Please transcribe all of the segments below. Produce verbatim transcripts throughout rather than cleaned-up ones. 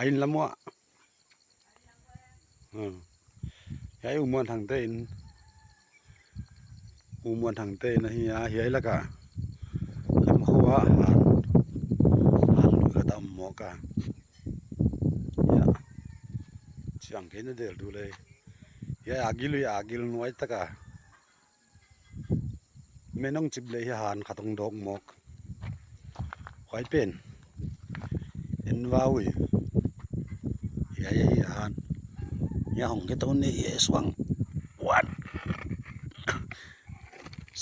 A inn lam uah. Hiai U Muan Thangte inn. U Muan Thangte inn ahi a, hiai lakah lam khua han, han lui khat a om mawk a. Hiai ciang kei na del du lei. Hiai a gil ui a gil nuai taka. Men hong cip leh hiai han khat hong dawk mawk. Huai pen en va ui. Hiai, hiai, hiai han. Hiai hong khe to ne hiai suang. Wan.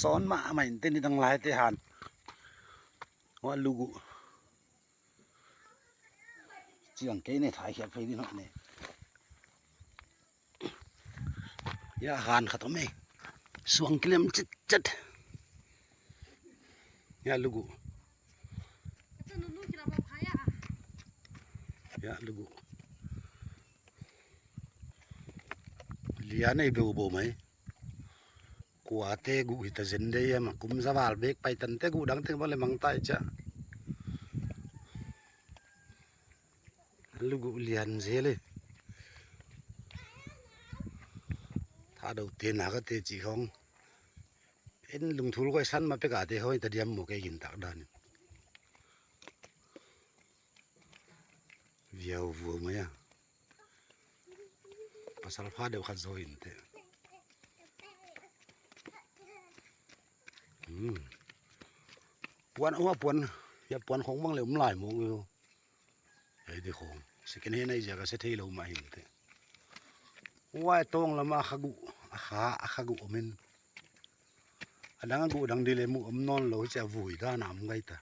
Sawn mahmah in te ni dang lai te han. Huai luk uh. Ciang kei ne thai khiak phei din hawh ne. Hiai han khat om e. Suang kilem citcet. Hiai luk uh. Hiai luk uh. Lian ei beuh beuh mai. Kuate guh hita zen dei hiam a, kum za val bek paitan te guh dang teng bang le mangtai cia. Luk uh lian zel e. Thadou te nak a te cih khong. En lungthul koi san ma pek a te khong hita diam maw kei gintak dan in. Viau vuau mai a. Pasal pha deuh khat zo in te. Hmm. Puan, huai puan, hiai puan khong bang le um lai mawk uh. Hiai di khong second hand ahi ziak a se thei lo mah hin te. Huai tawng lam a kha guh, a kha, a kha guh om in. A dang a guh dang di le mu om nawn lo hi cia vui dan a om gai ta.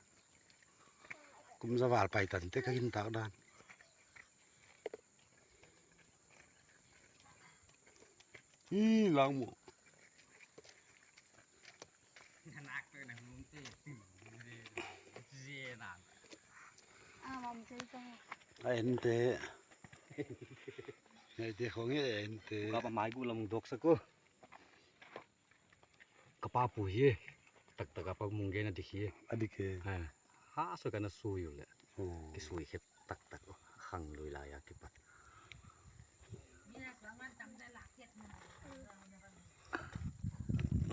Kum za val paitan te ka gintak dan. Hi lang mu. A en te. Hiai te khong hi a en te. Ka pa mai guh lam dawk sak uh. Ka pa pu hi e. Taktak a pa mung gen a dik hi e. A dik e. Ha. Ha, soi ka na sui uh le. Oh. Kisui khe taktak uh. Khang lui lai a kipat.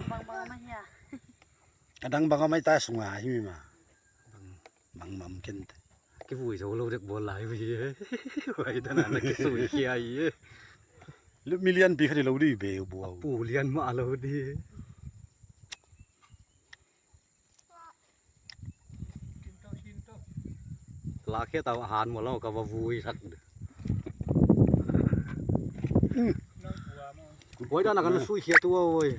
Bang bang mah hia. A dang bang a mai ta sung a hi mi ma. Bang. Bang mam ken te. Kivui zo lo dek bawl lai ui e. Huai dan a na kisui khia hi e. Lu mi lianpi khat i lo di be bua. Pu lian mah lo di. Lakhia tau a han maw lo ka va vui sak. Huai dan a ka na sui khia tu a ui.